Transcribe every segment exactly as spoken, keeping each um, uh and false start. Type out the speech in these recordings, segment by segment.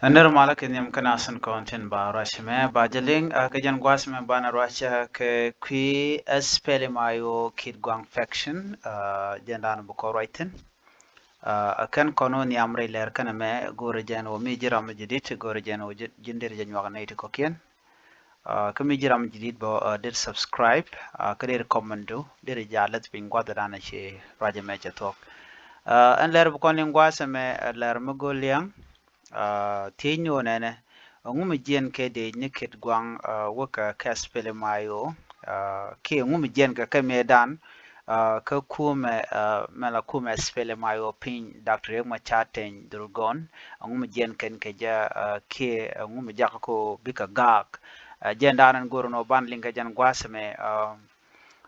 Ɛ nir malä kɛ nhiam kä nasin kɔn tin ba ruac mɛ ba jɛ liŋ, ah, kɛ jɛn gua̱a̱th mɛ banɛ ruac, ah, kɛ kui̱ SPLM IO Kitgwang faction, ah, jɛn dan bi kɔn ruac thin. Ah, ɛ kɛn kɔn wä nhiam rɛy lɛr kɛn mɛ go̱o̱rɛ jɛn wä mi ji̱ ram jɛ dit, go̱o̱rɛ jɛn wä ji̱, ji̱n deri jɛ nyuak nɛy ti kɔ̱kiɛn. Ah, kä mi ji̱ ram jɛ dit bä, ah, deri subscribe, ah, kä deri comment du, deri jɛ a läth piny gua̱th dan ci ruac mɛ cɛ thuɔ̱k. Ah, ɛn lɛr bi kɔn liŋ gua̱a̱th mɛ, ah, lɛr mi go̱o̱r liɛŋ. Ah, thiec ni ɣöö nɛnɛ, ɛŋu mi jiɛn kɛ dec ni Kitgwang, ah, wäkɛ kɛ SPLM IO, ah, kiɛ ɛŋu mi jiɛn kɛ kɛ mëëdan, ah, kä kumɛ, ah, mɛn la kumɛ SPLM IO piny Doctor Riek Machar Teny Dhurgon, ɛŋu mi jiɛn kɛn kɛ jɛ, ah, kiɛ ɛŋu mi jakä ko bikɛ gaak. Ah, jɛn dan ɛn go̱r ni ɣöö ban liŋ kɛ jɛn gua̱a̱th mɛ, ah,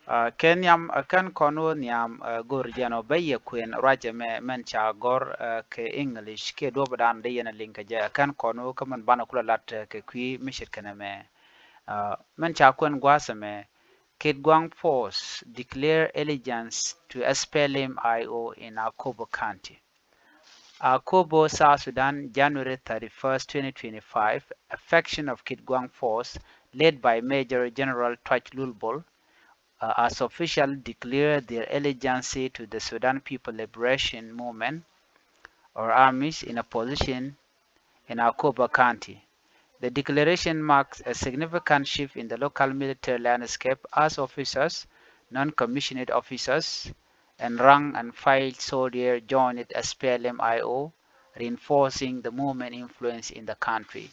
Ah, kɛ nhiam, ah, kɛn kɔn wä nhiam, ah, go̱r jɛn ɔ bä yɛ kuën ruacɛ mɛ mɛn ca gɔr, ah, kɛ English kiɛ duɔp dan dee yɛn a liŋ kɛ jɛ, ah, kɛn kɔn wä kä mɛn banɛ kulɛ lat, ah, kɛ kui̱ mi ce̱tkɛ nɛmɛ. Ah, mɛn ca kuën gua̱a̱th ɛmɛ, Kitgwang force declare allegiance to SPLM IO in Akobo County. Akobo, South Sudan, January thirty-first, twenty twenty-five, a faction of Kitgwang force led by Major General Tuach Lul Bol, uh, as official declare their allegiance to the Sudan People Liberation Movement, or armies, in a position in Akobo County. The declaration marks a significant shift in the local military landscape as officers, non-commissioned officers, and rank and file soldiers joined SPLM IO, reinforcing the movement influence in the country.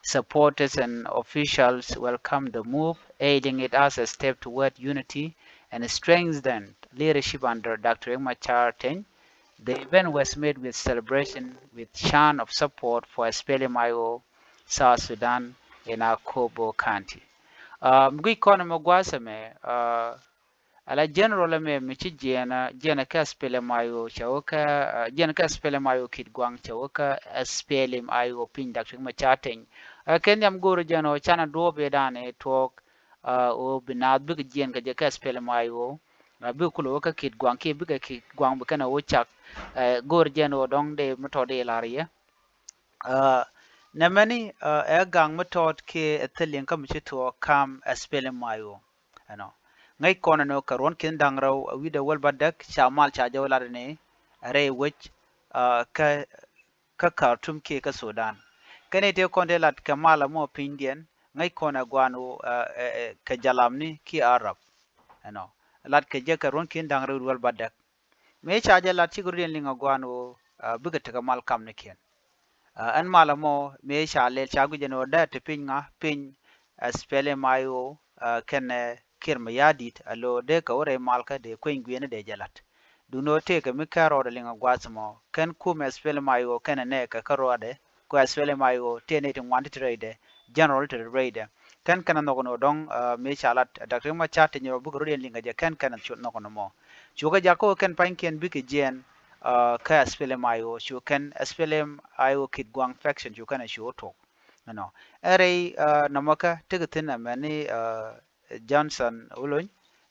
Supporters and officials welcome the move, hailing it as a step toward unity and strengthened leadership under Doctor Riek Machar Teny. The event was met with celebration with chant of support for SPLM IO South Sudan in Akobo County. Uh, mi guic kɔn ɛmɛ gua̱a̱th ɛmɛ, uh, ala general ɛmɛ mi ci jiɛn, jiɛn kɛ SPLM IO cɛ wä kä, uh, jiɛn kɛ SPLM IO Kitgwang cɛ wä kä SPLM IO piny Doctor Riek Machar Teny. Uh, kɛ nhiam go̱o̱r jɛn ɔ canɛ duɔ̱ɔ̱p i̱ dan i̱ tuɔɔk, uh, ɣöö bi naath bikɛ jiɛn kɛ jɛ kɛ SPLM IO. Uh, bikɛ kulɛ wä kä Kitgwang kiɛ bikɛ Kitgwang bi kɛn ɛ wä cak, uh, go̱o̱r jɛn ɣöö dɔ̱ŋ dee mi tɔt dee lar yɛ. Uh, nɛmɛni, uh, ɛ gaŋ mi tɔt kiɛ ɛ thil liŋ kä mi ci tuɔɔk kam SPLM IO. Ɛnɔ. Ŋäc kɔn ɛnɔ kɛ ruɔ̱n ki̱n da̱ŋ rɛw, uh, wi̱cdɛ wäl bädäk ca mal ca jɛ wä lat ni ɛ rɛy wec, uh, kä, kä Khartoum kiɛ kä Sudan. Kɛn i̱ tëë kɔn dee lat kɛ mal ɛmɔ pinydiɛn, ŋäc kɔn ɛ guan wu, uh, uh, uh, kɛ jalamni kiɛ Arab. Ɛnɔ. Lat kɛ jɛ kɛ ruɔ̱n ki̱n da̱ŋ rɛw wäl bädäk. Mëë ca jɛ lat cikɛ rut yɛn liŋ a gua̱a̱n ɣöö, ah, bikɛ tekɛ mal kamnikiɛn. Ah, ɛn mal ɛmɔ mëë ca lɛl ca guic ɛn ɣöö dee te piny ŋa, piny, ah, SPLM IO, ah, kɛnɛ, eh, Kiir Mayardit, alo dee kɛ wä rɛy mal kä dee kueny guiɛni dee jɛ lat. Duundɛ ɣöö tëëkɛ mi kɛn rɔɔdɛ liŋ a gua̱a̱th ɛmɔ kɛn kumɛ SPLM IO kɛnɛ nɛɛkɛ kä rɔɔdɛ, kɛ SPLM IO tëë nɛy ti ŋuan ti te rɛydɛ, general ti te rɛydɛ. Kɛn kɛn a nhɔk ni ɔ dɔ̱ŋ, ah, mëë ca lat, ah, Doctor Riek Machar Teny ɔ bikɛ rɔ̱diɛn liŋ kɛ jɛ kɛn kɛn a cuɔth nhɔk ni mɔ. Cukɛ jakä kɛn pa̱nykiɛn bikɛ jiɛn, ah, kä SPLM IO, cu kɛn SPLM IO Kitgwang faction cu kɛn a cu tuɔk. Ɛnɔ. Ɛ rɛy, ah, nɔmɔkä tekɛ thi̱n amäni, ah, Johnson Olony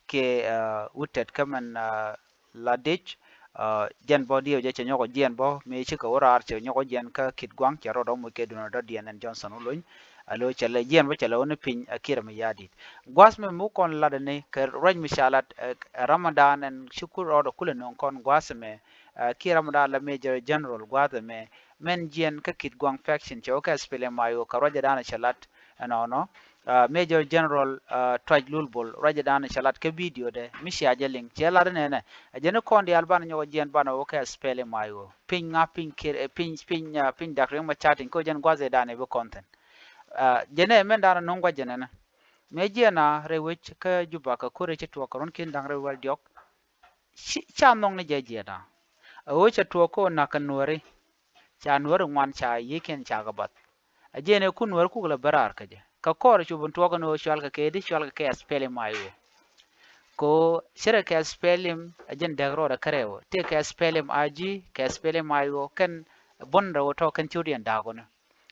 kiɛ, ah, wut tɛt kä mɛn, ah, Ladec, ah, jɛn bä diɛw jɛ cɛ nyɔk ɔ jiɛn bä, mëë cikɛ wä raar cɛ nyɔk ɔ jiɛn kä Kitgwang cɛ rɔɔdɛ muc kɛ duundɛ dɔ̱diɛn ɛn Johnson Olony. Alo cɛ lɛ jiɛn bä cɛ lɛ wä ni piny a Kiir Mayardit. Gua̱a̱th mɛ mi wä kɔn latdɛ ni kɛ ruac mi ca lat, eh, ɛ Ramadan ɛn ci ku rɔɔdɛ kulɛ nöŋ kɔn gua̱a̱th mɛ, eh, kiɛ Ramadan la Major General gua̱a̱th mɛ, mɛn jiɛn kä Kitgwang faction cɛ wä kä SPLM IO kɛ ruacɛ danɛ cɛ lat ɛnɔnɔ. Ah, Major General, ah, Tuach Lul Bol, ruacɛ danɛ cɛ lat kä video dɛ mi cia jɛ liŋ cɛ lat nɛnɛ. A jɛ ni kɔn diaal banɛ nyɔk jiɛn banɛ wä kä SPLM IO. Piny ŋa piny Kiir, eh, piny, piny, ah, piny Doctor Riek Machar Teny kä jɛn gua̱th ɛ danɛ bi kɔn thi̱n. Ah, jɛ nɛ mɛn danɛ nuŋ gua̱c jɛ nɛnɛ. Mëë jiɛn a rɛy wec kä Juba kɛ ko̱r ɛ ci tuɔɔk kɛ ruɔ̱n ki̱n da̱ŋ rɛw wäl diɔ̱k. Ci, ca nhɔk ni jɛ jiɛn a. A ɣöö cɛ tuɔɔk kä nak kɛ Nuääri. Ca Nuääri ŋuan ca yiëëkiɛn ca kɛ bath. A jiɛn ɛ kun Nuääri kuk lɛ bä raar kä jɛ. Kä kɔr cu bin tuɔɔk ni ɣöö cual kɛ kɛ di cual kɛ kɛ SPLM IO. Kɛ ɣöö cɛ rɛ kɛ SPLM a jɛn däk rɔɔdɛ kärɛ ɣöö tëë kɛ SPLM IG kɛ SPLM IO kɛn buɔ̱n rɛ ɣöö tɔ̱ kɛn ciötdiɛn da̱a̱k ɣöö ni.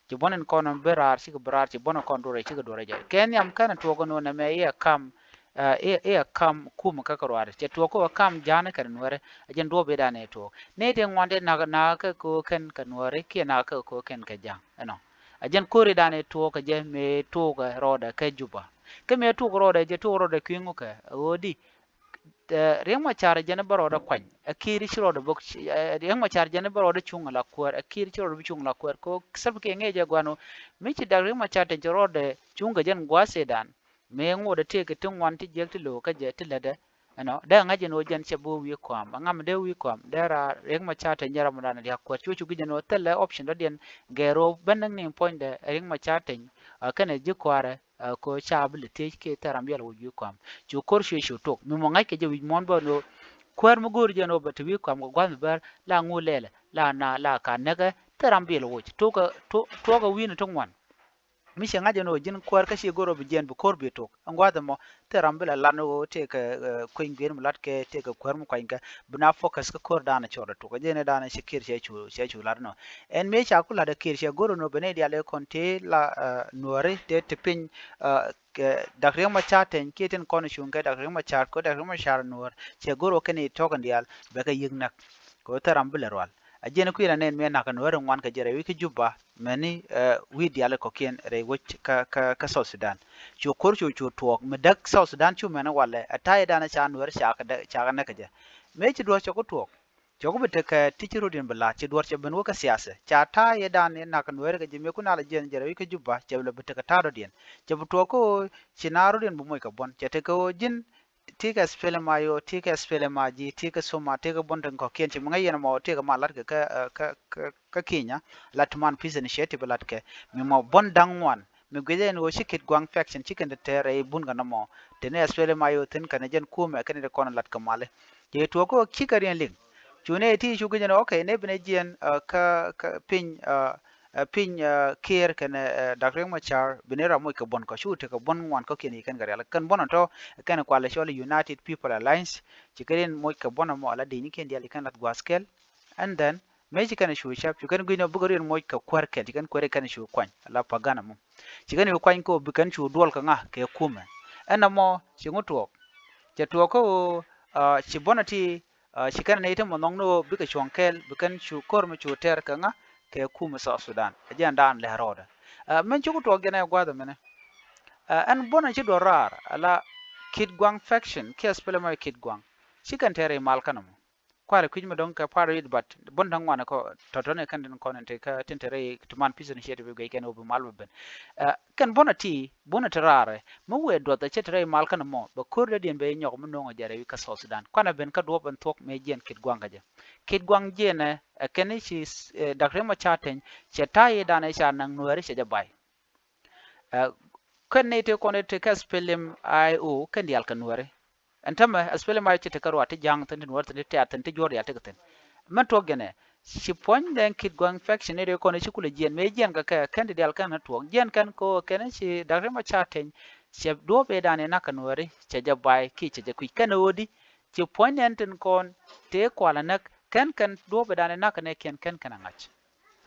Ci buɔ̱n in kɔn in bi raar cikɛ bi raar ci buɔ̱n in kɔn duɔrɛ cikɛ duɔrɛ jɛ. Kɛ nhiam kɛn in tuɔɔk in ɣöö nɛmɛ i̱ ɛ kam Ɛ, i̱, i̱ ɛ kam kum kä kɛ ruaadɛ. Cɛ tuɔɔk kä ɛ kam ja̱a̱n kɛ nuɛri. Ɛ jɛn duɔ̱ɔ̱p i̱ danɛ tuɔɔk. Ni ti ŋuan ti nak, nak kä kɛ kɛ kɛn kɛ nuɛri, kiɛ nak kä kɛ kɛ kɛn kɛ ja̱a̱n. Ɛnɔ. Ɛ jɛn ko̱ri danɛ tuɔɔk kɛ jɛ mëë tuɔɔk rɔɔdɛ kɛ Juba. Kä mëë tuɔɔk rɔɔdɛ jɛ tuɔɔk rɔɔdɛ kui̱ ŋukɛ. Ɛ ɣöö di. Ɛ, Riek Machar jɛn bä rɔɔdɛ kuany. Ɛ Kiir ci rɔɔdɛ bä, ɛ, Riek Machar jɛn bä rɔɔdɛ cuŋ la kuäär. Ɛ Kiir ci rɔɔdɛ bä cuŋ la kuäär. Kɛ ɣöö Salva Kiir ŋi̱i̱c jɛ gua̱n ɣöö. Mi ci dak Riek Machar te ci rɔɔdɛ cuŋ kɛ jɛn gua̱a̱th i̱ dan. Mëë ŋot ɛ tëëkɛ ti ŋuan ti jiäk ti lo̱o̱ kä jɛ ti lätdɛ. Ɛnɔ dee ŋa̱c ɛn ɣöö jɛn cɛ bi wi̱i̱ kɔam, ɛŋa mi dee wi̱i̱ kɔam? Dee raar Riek Machar te nyɛr ram dan dia̱k kuäär. Cu cu gui̱c ɛn ɣöö thilɛ option dɔ̱diɛn gɛɛr ɣöö ben näk ni puɔ̱nydɛ Riek Machar te, ɛ, kɛnɛ ji̱ kua̱rɛ, ɛ, kɛ ɣöö ca bi lɛ thiec kiɛ thil ram biɛl wi̱i̱ kɔam. Cu ko̱r cuɛ cu tuɔɔk. Mi mɔ ŋa̱ckɛ jɛ wi̱c muɔ̱ɔ̱n bä ɛn ɣöö kuäär mi go̱o̱r jɛ ɛn ɣöö bɛ te wi̱i̱ kɔam kɛ gua̱th mi bär la ŋu lɛlɛ la na la ka näkɛ thil ram biɛl wi̱c. Tuɔɔkɛ, tuɔɔkɛ wi̱i̱ni ti ŋuan. Mi ci ŋa̱c ɛn ɣöö ji̱n kuäär kä ci go̱r ɣöö bi jiɛɛn bi ko̱r bi tok. Ɛn gua̱a̱th ɛmɔ thil ram bi la lat ni ɣöö tëëkɛ, ɛ, kueny gui̱i̱r mi latkɛ tëëkɛ kuäär mi kuanykɛ bi na focus kä ko̱r danɛ cɔɔr ɛ tok. Ɛ jɛn ɛ danɛ ci Kiir cɛ cu, cɛ cu lat ɛnɔ. Ɛn mëë ca ku lat ɛ Kiir cɛ go̱r ɛn ɣöö bɛ nɛy diaal ɛ kɔn tëë la, ɛ, nuääri tëë ti piny, ɛ, kɛ Dak Riek Machar teny kiɛ tin kɔn cuŋ kɛ Dak Riek Machar kɛ Dak Riek Machar nuäär cɛ go̱r ɣöö kɛn i̱ tɔ̱k ɛn diaal bɛ kɛ yi̱k näk. Kɛ ɣöö thil ram bi lɛ rual. A jiɛn kui̱ la nɛn mëë na̱k nuääri ŋuan kɛ jɛ rɛy wec kä Juba, mɛni, ɛ, wi̱i̱ diaal kɔ̱kiɛn rɛy wec kä, kä, kä South Sudan. Cu ko̱r cu cu tuɔɔk, mi däk South Sudan cu mɛn walɛ, ɛ ta̱yɛ danɛ ca nuääri ca kɛ däk, ca kɛ näk kɛ jɛ. Mëë ci duɔ̱ɔ̱r cɛ ku tuɔɔk. Cɛ ku bi tekɛ ti ci rɔ̱diɛn bi la̱t, ci duɔ̱ɔ̱r cɛ ben wä kä siasa. Ca ta̱yɛ danɛ na̱k nuääri kɛ jɛ mëë ku nal a jiɛn jɛ rɛy wec kä Juba, cɛ bi lɛ bi tekɛ ta̱a̱ rɔ̱diɛn. Cɛ bi tuɔɔk kä ɣöö ci na rɔ̱diɛn bi moc kɛ buɔ̱n. Cɛ tekɛ ɣöö ji̱n Tikɛ S P L M I O, tikɛ S P L M I G, tikɛ Soma, tikɛ buɔ̱n tin kɔ̱kiɛn ci mi ŋäc yɛn ɛmɔ tikɛ ma latkɛ kä, kä, kä, kä Kenya, la ti man Peace Initiative latkɛ. Mi mɔ buɔ̱n da̱ŋ ŋuan, mi guic ɛn ɣöö ci Kitgwang faction ci kɛn te tɛɛr rɛy bun kɛ nɔmɔ. Teni S P L M I O thin kɛn jɛn kumɛ kɛn te kɔn latkɛ mali. Ci tuɔɔk kä cikɛ riɛn liŋ. Cu nɛ ti cu guic ɛn ɣöö, okay, nɛ bi nɛ jiɛn, kä, kä piny, ɛ, piny, ɛ, Kiir kɛnɛ, ɛ, Dak Riek Machar bi ni ram moc kɛ buɔ̱n kɔ cu tekɛ buɔ̱n ŋuan kɔ̱kiɛn i̱ kɛn kɛ rial. Kɛn buɔ̱n ɔ tɔ kɛn kualɛ cɔl United People Alliance. Ci kɛ rin moc kɛ buɔ̱n ɛmɔ ala di̱i̱ni kiɛn diaal i̱ kɛn lath gua̱a̱th kɛl. And then mëë ci kɛn cu cäp cu kɛn gui̱n ɔ bikɛ rin moc kɛ kuäär kɛl ci kɛn kuäär i̱ kɛn cu kuany ala Pagana mɔ. Ci kɛn cu kuany kɛ ɔ bi kɛn cu duɔl kɛ ŋa kɛ kumɛ. Ɛn ɛmɔ ci ŋu tuɔɔk. Cɛ tuɔɔk kä ɣöö, ɛ, ci buɔ̱n ɔ ti Ɛ, ci kɛn nɛy ti mɔ nhɔk ni ɣöö bikɛ cuɔ̱ŋ kɛɛl bi kɛn cu ko̱r mi cu tɛr kɛ ŋa kɛ kumɛ South Sudan. Ɛ jɛn daan lɛ rɔɔdɛ. Ɛ, mɛn cuk tuɔɔk jɛn ɛ gua̱a̱th ɛmɛnɛ. Ɛ, ɛn buɔ̱n ɛ ci duɔ̱r raar ala Kitgwang faction kiɛ S P L M I O Kitgwang. Ci kɛn tɛr i̱ mal kɛn ɛmɔ. Kua̱r ɛ kui̱c mi dɔ̱ŋ kɛ part of it, but buɔ̱n da̱ŋ ŋuan ɛ kɔ tɔ̱tɔ̱ni kɛn tin kɔn in ti kä tin te rɛy ti man Peace Initiative guic kɛn ɛ wä bi mal bä ben. Ɛ, kɛn buɔ̱n ɛ ti, buɔ̱n ɛ ti raarɛ. Mi wëë duɔth ɛ cɛ te rɛy mal kɛn ɛmɔ bɛ ko̱r dee diɛn bɛ nyɔk mi no̱o̱ŋ ɛ jɛ rɛy wi̱c kä South Sudan. Kuanɛ ben kä duɔ̱ɔ̱p ɛn thuɔ̱k mëë jiɛn Kitgwang kä jɛ. Kitgwang jiɛn ɛ, ɛ kɛn i̱ ci, ɛ, Dak Riek Machar teny cɛ ta̱a̱ i̱ danɛ ca naŋ nuääri cɛ jɛ bay. Ɛ, kɛn ni ti kɔn i̱ ti kɛ S P L M I O kɛn diaal kɛ nuääri. Ɛn tämɛ S P L M I O ci tekɛ ruaat ti ja̱a̱ŋ thi̱n ti nuäär thi̱n ti tɛ̈r thi̱n ti juɔ̱ɔ̱r diaal tekɛ thi̱n. Mɛn tuɔ̱k jɛnɛ ci puɔ̱ny dɛŋ Kitgwang faction ni dee kɔn ci kulɛ jiɛn mëë jiɛn kɛ kɛ kɛn ti diaal kɛn tuɔ̱k jiɛn kɛn kɛ ɣöö kɛn ci Dak Riek Machar teny cɛ duɔ̱ɔ̱p ëëdan inak kɛ nuääri cɛ jɛ bay kiɛ cɛ jɛ kui̱c kɛn ɣöödi. Ci puɔ̱ny dɛn tin kɔn tëë kual anäk kɛn kɛn duɔ̱ɔ̱p ëëdan inak kɛ nɛɛkiɛn kɛn kɛn aŋa̱c.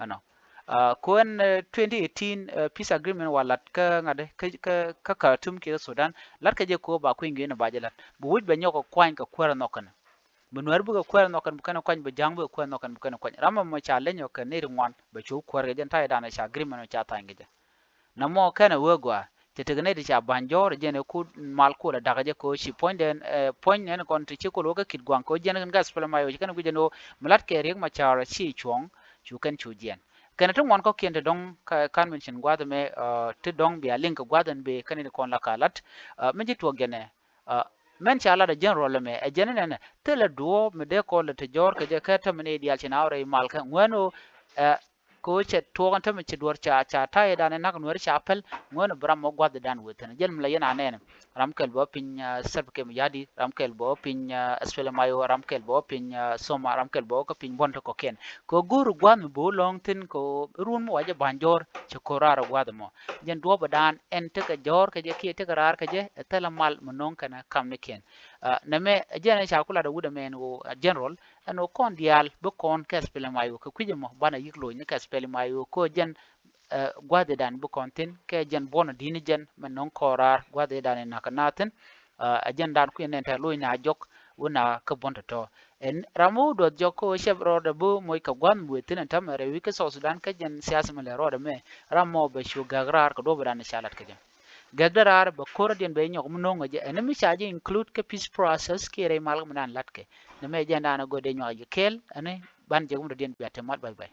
Ɛnɔ. Ɛ, kuɛn, ɛ, twenty eighteen, ɛ, peace agreement wa lat kä ŋa̱t kä, kä, kä Khartoum kiɛ kä Sudan. Lat kä jɛ ko̱ ba kui̱ny gui̱n ba jɛ lat. Bi wi̱c bɛ nyɔk kɛ kuany kɛ kuäär nhɔk kɛn. Bi nuäär bikɛ kuäär nhɔk kɛn bi kɛn kuany, bi ja̱a̱ŋ bikɛ kuäär nhɔk kɛn bi kɛn kuany. Ram ɛmɔ ca leny ɔ kɛ nɛy ti ŋuan bɛ cu kuäär kɛ jɛ ɛn ta̱yɛ danɛ ca agreement ɔ ca tha̱a̱ny kɛ jɛ. Namɔ kɛnɛ wee gɔaa. Cɛ tekɛ nɛy ti ca ba̱ny jɔ̱ɔ̱r jɛn ɛ ku mal kuɔl ɛ da̱kä jɛ kɛ ɣöö ci puɔ̱nydɛn, ɛ, puɔ̱ny nɛn kɔn ti ci kol wä kä Kitgwang kɛ ɣöö jiɛn kɛn gas pɛlɛ ma yoc kɛn guic jɛn ɣöö mi lat kɛ Riek Machar ci cuɔ̱ɔ̱ŋ cu kɛn cu jiɛn. Kɛnɛ ti ŋuan kɔ̱kiɛn ti dɔ̱ŋ kä kan min cin gua̱a̱th ɛmɛ, ɛ, ti dɔ̱ŋ bia liŋ kɛ gua̱a̱th ɛn bëë kɛn in kɔn la ka lat, ɛ, mi ji̱ tuɔɔk jɛn ɛ, ɛ, mɛn ca lat ɛ general ɛmɛ ɛ jɛn inɛnɛ thilɛ duɔ̱ɔ̱p mi dee kɔl ɛ ti jɔ̱ɔ̱r kɛ jɛ kɛ tämɛ ni diaal ci na wä rɛy mal kɛ ŋuɛn ɣöö, ɛ, kɛ ɣöö cɛ tuɔɔk ɛn tämɛ ci duɔ̱ɔ̱r ca, ca ta̱yɛ dan ɛ nak nuɛɛri ca päl ŋuɛn ɣöö bi ram mɔ gua̱a̱th ɛ dan wëë thi̱n. Jɛn mi la yɛn anɛɛnɛ. Ram kɛl bɛ wä piny, ɛ, Salva Kiir Mayardit, ram kɛl bɛ wä piny, ɛ, S P L M I O, ram kɛl bɛ wä piny, ɛ, Soma, ram kɛl bɛ wä kä piny buɔ̱n ti kɔ̱kiɛn. Kɛ ɣöö go̱o̱r gua̱a̱th mi bɛ wä lɔ̱ŋ thi̱n kɛ ɣöö run mi wa jɛ ba̱ny jɔ̱ɔ̱r cɛ ko̱r raar ɛ gua̱a̱th ɛmɔ. Jɛn duɔ̱ɔ̱p ɛ daan ɛn tekɛ jɔ̱ɔ̱r kɛ jɛ kiɛ tekɛ raar kɛ jɛ ɛ thilɛ mal mi no̱o̱ŋ kɛnɛ kamnikiɛn. Ɛ, nɛmɛ ɛ jɛn ɛ ca ku lat ɛ wut ɛmɛ ɛn ɣöö, ɛ, general ɛn ɣöö kɔn diaal bi kɔn kɛ S P L M I O kɛ kui̱c ɛmɔ banɛ yi̱k lo̱cni kɛ S P L M I O kɛ ɣöö jɛn ɛ, gua̱a̱th i̱dan bi kɔn thi̱n kɛ jɛn buɔ̱n di̱t ni jɛn mɛ no̱ŋ kɔn raar gua̱a̱th i̱dan inak kɛ naath thi̱n. Ɛ jɛn dan kui̱n nɛn tɛ loc na jɔk wä na kä buɔ̱n tɔ̱tɔ̱. Ɛn ram wä duɔth jɔk kä wä cɛp rɔɔdɛ bä moc kɛ gua̱th mi wëë thi̱n ɛn täämɛ rɛy wi̱c kä South Sudan kä jɛn siasa mi lɛ rɔɔdɛ mɛ. Ram mɔ bɛ cu gäk raar kɛ duɔ̱p dan ca lat kɛ jɛ. Gäk dee raar bɛ ko̱r adiɛn bɛ nyɔk mi no̱o̱ŋ jɛ ɛn mi ca jɛ include kä peace process kiɛ rɛy mal kä mi dan lat kɛ. Ni mɛ jɛn dan a go̱ dee nyuak jɛ kɛɛl ɛn ban jɛ wä mi dɔ̱diɛn bia te mat bye bye.